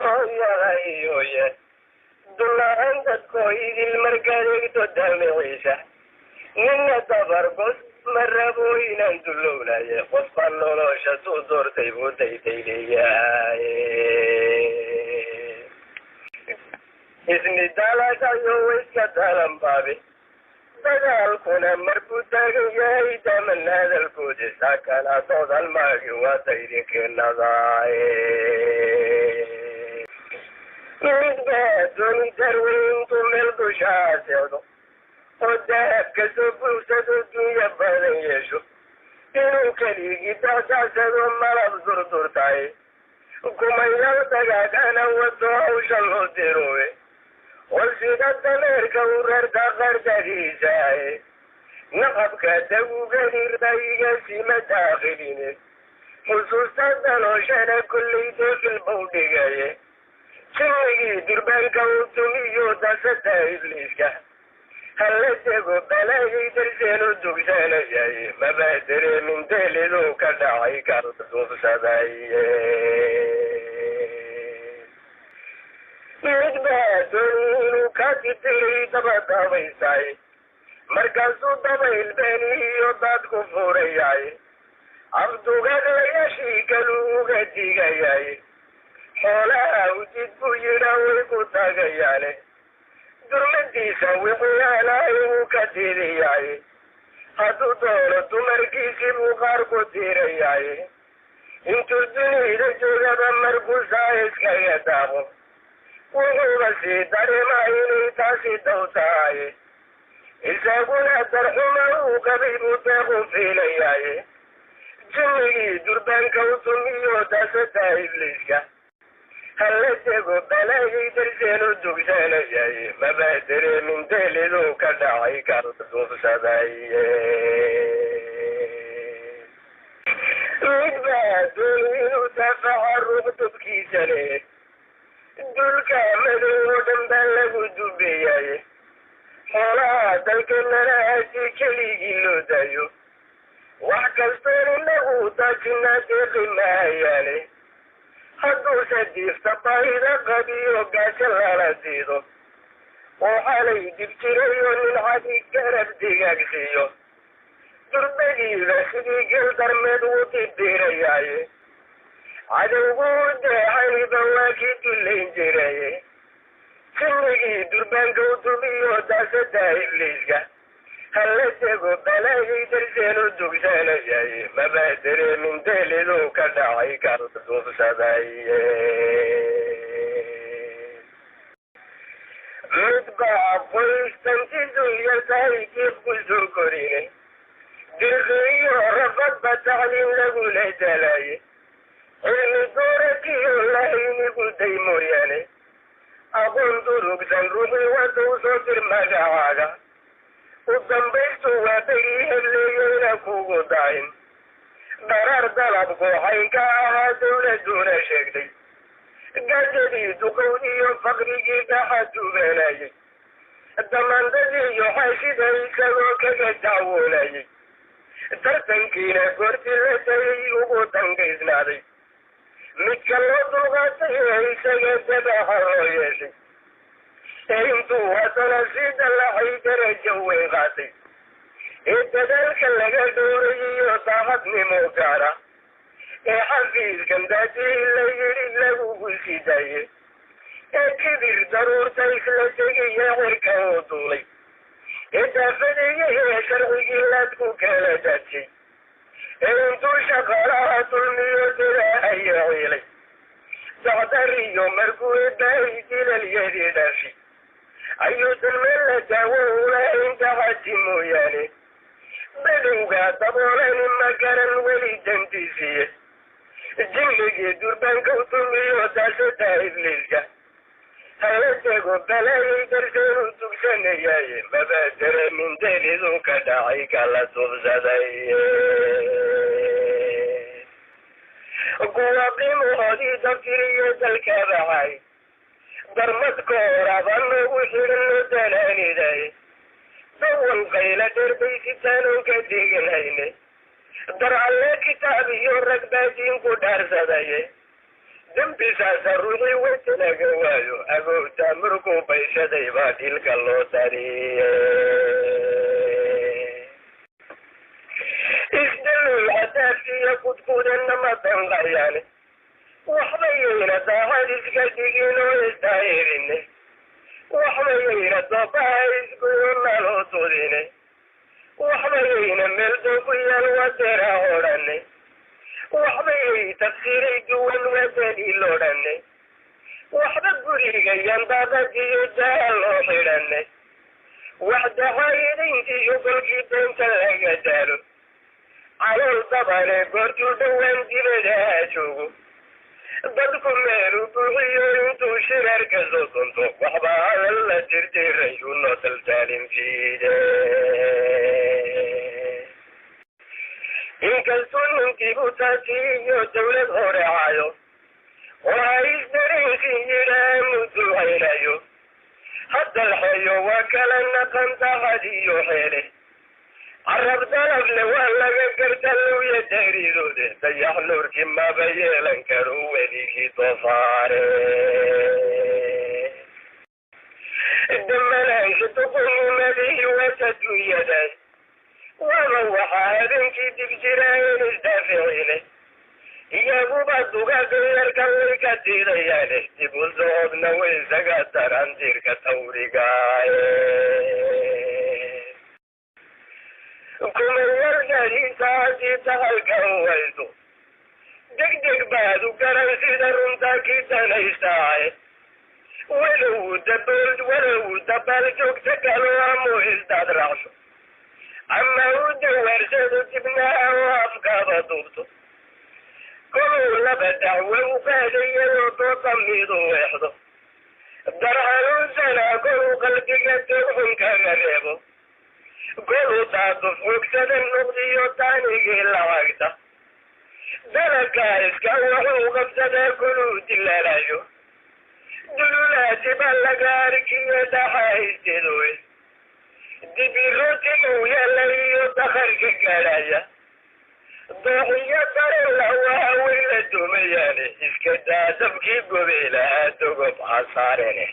Hooyahayoye, dulaan dadkoo idil markaad eegto daamiciisa, nina dabargos ma rabo inaan dulownaye. Qofba nolosha suu doortay buu daydayleeyahay. Isni dalagayo wayska dalan baabe, dagaalkuna markuu taagan yahay daman hadalkoodi sakana doodan maagi waa daydinkenadaay. Mid baa dooni darweyntu meel dushaa seexdo oo dahab kasoo buugsado, dunya badan yeesho, inuu keligii dacdacsado malab durdurtaay, kumayaal dagaagana wato hawsha loo dirowe oo sida dameerka u rarta qardadiisaaye, naqabka dawugani ra'yiga sima daakhiline, xusuusta dalooshana kollay doofil bau dhigaye. Jinnigii durbaanka u tumiyo dasada ibliiska hala dego balaayay darseenu dugsanayay, maba dareemin deeliduu ka dhacay ka duubsaday. Mid baa dooni inuu ka titiray daba dabaysay, markaasuu dabayl beeni iyo daad ku furayay, afdugadlayaashii kaluu uga digayay. Xoolaha udid buu yidha way ku tagayaane, durmadiisa wixiyaalahay wuu ka diidayay. Hadduu doono dumarkiisii buu qaar ku diirayay. Intuu dunida joogaba markuu saa iskaga daaqo, wuxuuba sii dareemaa inay taasi daw tahay. Isaguna darxuma uu qabay buu deequ fiilayay. Jinnigii durbaanka u tumiyo daasada ibliiska hala dego balaayay darseenu dugsanayay, maba dareemin deeliduu ka dhacay ka duubsaday. Mid baa dooni inuu daafaca ruux dubkiisa leh, dulka madow oo dhan baa lagu dubeeyay. Xoolaha dalkeenana haddii keligii loo daayo, wax kastoon inagu daajinaa deeqi mahayaane. Hadduuse diifta baahida qabiyo gaajo lala diido, oo xalay dib jirayo nin xadi garab digaagsiiyo, durbadiiba sidii gel darmeed wuu dibiirayaaye. Cadowguu deexaniba waa kii dullayn jiraye. Jinnigii durbaanka u tumiyo daasada ibliiska hala dego balaayay darseenu dugsanayay, maba dareemin deeliduu ka dhacay ka duubsaday. Mid baa qoys tantiisu yar tahay diiq ku soo korine, dirqi iyo rafadba tacliin lagula dalaye, cilmi doorakiyo lahaynigu day mooyaane. Aqoon durugsan ruuxii wada u soo dir magacaaga, u dambaystu waa berii hebleeyeyna kugu daahin. Dharaar dalab kooxaynka ahaa dawladuna sheegtay, gaajadii duqowd iyo faqrigii dhaxa dubanayay, damaandadii iyo xaashida isagoo kaga dacwoonayay, tartankiina goortii la dayay ugu dangaysnaaday. Midka loo dulqaatay ee isaga dabaxa loo yeeshay, ee intuu haddana sii dallaxay darajo weyn qaatay, ee dadaalka laga dhowray iyo daacadnimo gaara, ee xafiiskan daadii la yidhi lagugu sii daaye, ee kibir daruurta isla tegiya cirka oo duulay, ee daafadayahee sharcigii laadku kala daadshay, ee intuu shaqaalaha dulmiyo dadaahaya ciilay, dacdariyo markuu eebaahay dilalyadii dhaafi, ayuusan meel la daawo ulahayn daxati mooyaane. Badowgaa daboolani ma garan weli dantiisiiye. Jinnigii durbaanka u tumiyo daasada ibliiska hala dego balaayay darseenu dugsanayaaye, maba dareemin deeliduu ka dhacay kala duubsaday. Kuwa qiimahoodii dafiriyo dalka baxay, darmadkooraba noogu xidhan loo danaaniday, dawan qayla dheer bay sitaanoon ka deganhayne. Dar alle kitaab iyo rag baa diinku dhaarsadaye, Dembisaasa ruuxii weji laga waayo, agoogta markuu bayshaday baa dhilka loo dariye. Isdaluul cadaafkiiyo kudkudanna ma danqayaane, waxba yayna daacad iska dhigin oo isdaahirine, waxba yayna doobaha iskuyo naloo tudine, waxba yayna meel doogu yaal wadeera odhane, waxba yay tafsiiray duwan waa daliil odhane, waxba guriga yandaaqadiyo daa loo xidhane, wax daxaayidayntiiyo golkii beenta laga daalo. Calool dabane goortuu dhowaan dibadaha joogo, dadku meelu buuxiyo intuu shirarka soo dunto, waxba hadal la tirtirayu noo taltaalin fiide. Inkastuu ninkiibu taasiiyo dawlad hore cayo oo haisdareensi yidhaanu ducaynayo, haddalxeeyo waa kala naqan daxad iyo xeele. Carab dalable waa laga garta lowya daridoode, dayax nuurkii maba yeelan karo weligii doofaare. Damanaansha duqunimadii waas adduunyadan, waaba waxaa habeenkii dib jiraayen isdaaficine, iyaguba dugaga yarka way ka diidayaane, dib u socodna way isaga daran diirka tawrigaaye. Kumayalgadiisa haddii dahalkan waydo, degdeg baad u garan sida runtaa kii danaystaaye. Walow dabal walow dabaal joogta galo amu isdaad raacso, ama u dawaarsado dibnaha oo afkaaba duubto, koluu laba dacwo u qaadayayoo dooda midu weexdo, darhanuusanaa koluu qalbiga doogxun kaga reebo, koluu daaduf xogsada noqdiyo taanigii lacagta, dalagkaa iska wuxuu qabsadaa koluu dilaalayo, dululaati baa laga arkiyo dhaxaysteedowe, dibirotigu yaala iyo dakharka gaadhaya, dooxiyo darela waa way la dumayaane, iska daa dabkii gobe lahaa dogob hasaarene.